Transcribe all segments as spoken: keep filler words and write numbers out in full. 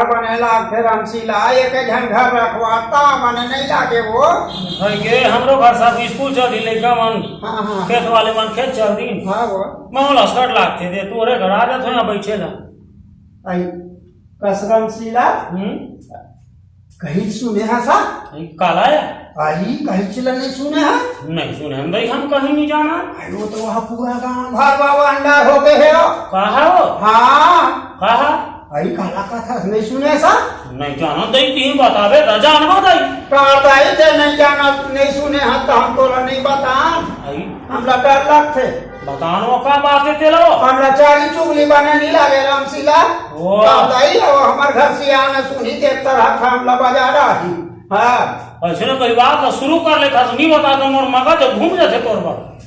बने लागथे रामशीला, एक झन घर रखवाता बने नहीं लागे वो। भाई के हमरो घर सब स्कूल चल दिन, लइका मन हाँ, हाँ। खेत वाले मन खेत चल दिन। हाँ वो। मैं ओला असकट लागथे दे, तोरे घर आ जात हो यहाँ बैठे ला। आई कस रामशीला। हम्म। कहीं सुने हा सा? आई काला है? आई कहीं चिला नहीं सुने हा? नहीं सुने हम भाई, हम कहीं नहीं जाना। आई वो तो वहाँ पूरा गांव भर बाबा अंडा हो गए है। कहा हो? हाँ। कहा? आई काला कथा नहीं सुने सा? नहीं जाना दई, तीन बतावे त जानबो दई। का दई ते नहीं जाना, नहीं सुने हा तो हम तोला नहीं बतान। आई हमला डर लगथे। बतान वो का बात है तेलो? हमला चारी चुगली बने नहीं लागे रामशीला। ओ। का दई वो हमर घर से आने सुनी ते तरह का हमला बजा रही। हाँ। ऐसे ना कोई बात ना शुरू कर लेता तो नहीं बता तो मोर मगज घूम जाते तोर पर।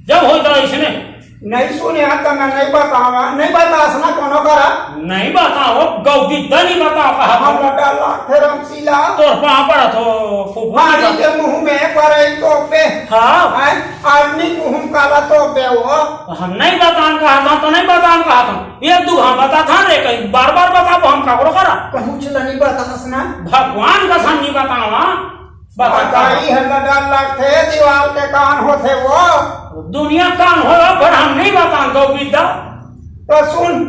जब होई तो ऐसे नहीं। नहीं सुने हा त मैं नहीं बतावा, नहीं बतास ना कोनो करा। नहीं बताओ, गौ विद्या नहीं बताओ, कहा हम हम। डर लागथे रामशीला। तोर पाँव पड़त हो, फूफू। पानी के मुंह में पड़े तो पे। हाँ। हैं? आदमी मुंह काला तो पे वो। हम नहीं बतान कहा था, तो नहीं बतान कहा था। एक दू हम बता था रे, कहीं बार बार बताओ, हम काकरो करा। कहूँ चला नहीं बतास ना। भगवान का सन नहीं बतावा। बता। बताई है ना, डर लगथे, दीवार के कान होथे वो। दुनिया कान हो, पर हम नहीं बतान दो विद्या। तो सुन,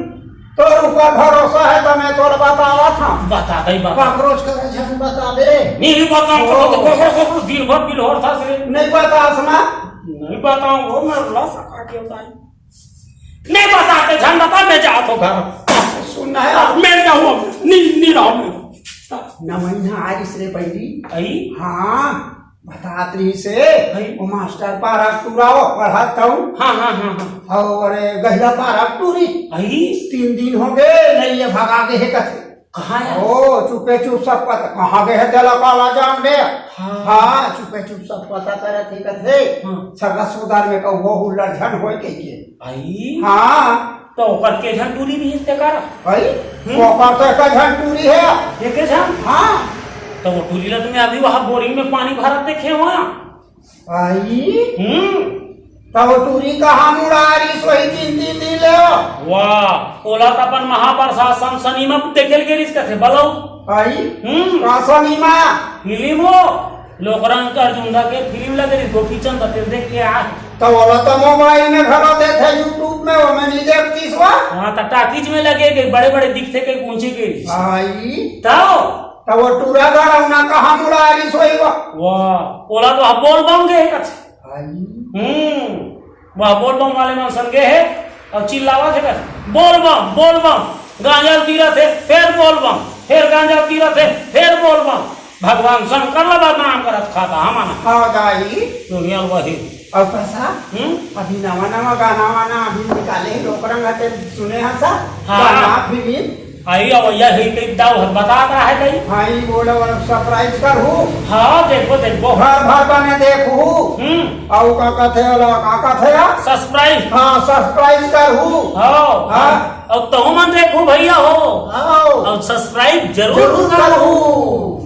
तोर ऊपर भरोसा है तो मैं तोर बतावा था। बता दे बाबा। कॉकरोच का झन बता दे। नहीं बताऊं तो, ओ। तो कोकरो कोकरो दिन भर बिल होर था से। नहीं बतास ना। नहीं बताऊं वो मैं ला सका के बताई। नहीं बताते झन बता, मैं जात हो घर। सुनना है। मैं जाऊँ, नहीं, नहीं रहूँ। नमैया आइस रे बहिरी। आई? हाँ, बतात रही से। आई? वो मास्टर पारा टूरा वो पढ़ाता हूँ। हाँ, हाँ, हाँ, हाँ। और गहिरा पारा टूरी। आई? तीन दिन हो गए, नहीं ये भगा गए है कथे। कहाँ है? ओ, चुपे चुप सब पता, कहाँ गए है तेला काला जान बे? हाँ। हाँ, चुपे चुप सब पता करत ही कथे। हाँ। सगा सुधार में कहू, वो हुल्लड़ झन होय कह के। आई? हाँ। तो ओकर के झन टूरी भी इस्ते कर? आई? हम्म। ओकर तो एक झन टूरी है। एक झन? हाँ। तो वो टूरी ला तो मैं अभी वहाँ बोरिंग में पानी भरत देखे हुआ। आई? हम्म। तो वो टूरी कहाँ मुड़ा रही सोई तीन तीन दिन ले? वाह, ओला तो अपन महाप्रसाद सम सनीमा देखे लगे रिस कथे, बलो। आई? हम्म। का सनीमा? फिल्म हो। लोकरंग अर्जुन दा के फिल्म लगे रही, गोपीचंद पटेल देख के आ। तो बोला तो मोबाइल में भरा देथे, YouTube में, वो मैं नहीं देखतीस वा। हाँ, तो टाकीज में लगे गए, बड़े बड़े दिखते के पहुंचे गए। आई। तो? तो वो टूरा गड़ौना कहाँ मुड़ा रही सोई वा? वाह, ओला तो आप बोल बम गए कथे। आई। हम्म, वह बोल बम वाले मन संगे है और चिल्लावा थे कथे, "बोल बम, बोल बम।" गांजा तीरत है, "फेर बोल बम।" फेर गांजा तीरत है, "फेर बोल बम।" भगवान शंकर ला बदनाम करत खाता हमन। हाँ दाई। दुनिया वही। और प्रसाद, हम्म? अभी नवा नवा गाना वाना अभी निकाले है, लोकरंग हते सुने हा सा? हाँ। गाना फिल्म। आई अब यह ही कई दाव हर बतात रहा है कई। हाँ, ई बोला वाला सरप्राइज करहू। हाँ, देखो, देखो। घर भर बने देखहू। हम्म। अउ का कथे वाला, का कथे या? सरप्राइज। हाँ, सरप्राइज करहू। हाँ। हाँ। अब तहु मन देखहू भैया हो। हाँ। अब सरप्राइज जरूर जरूर करहू। करहू।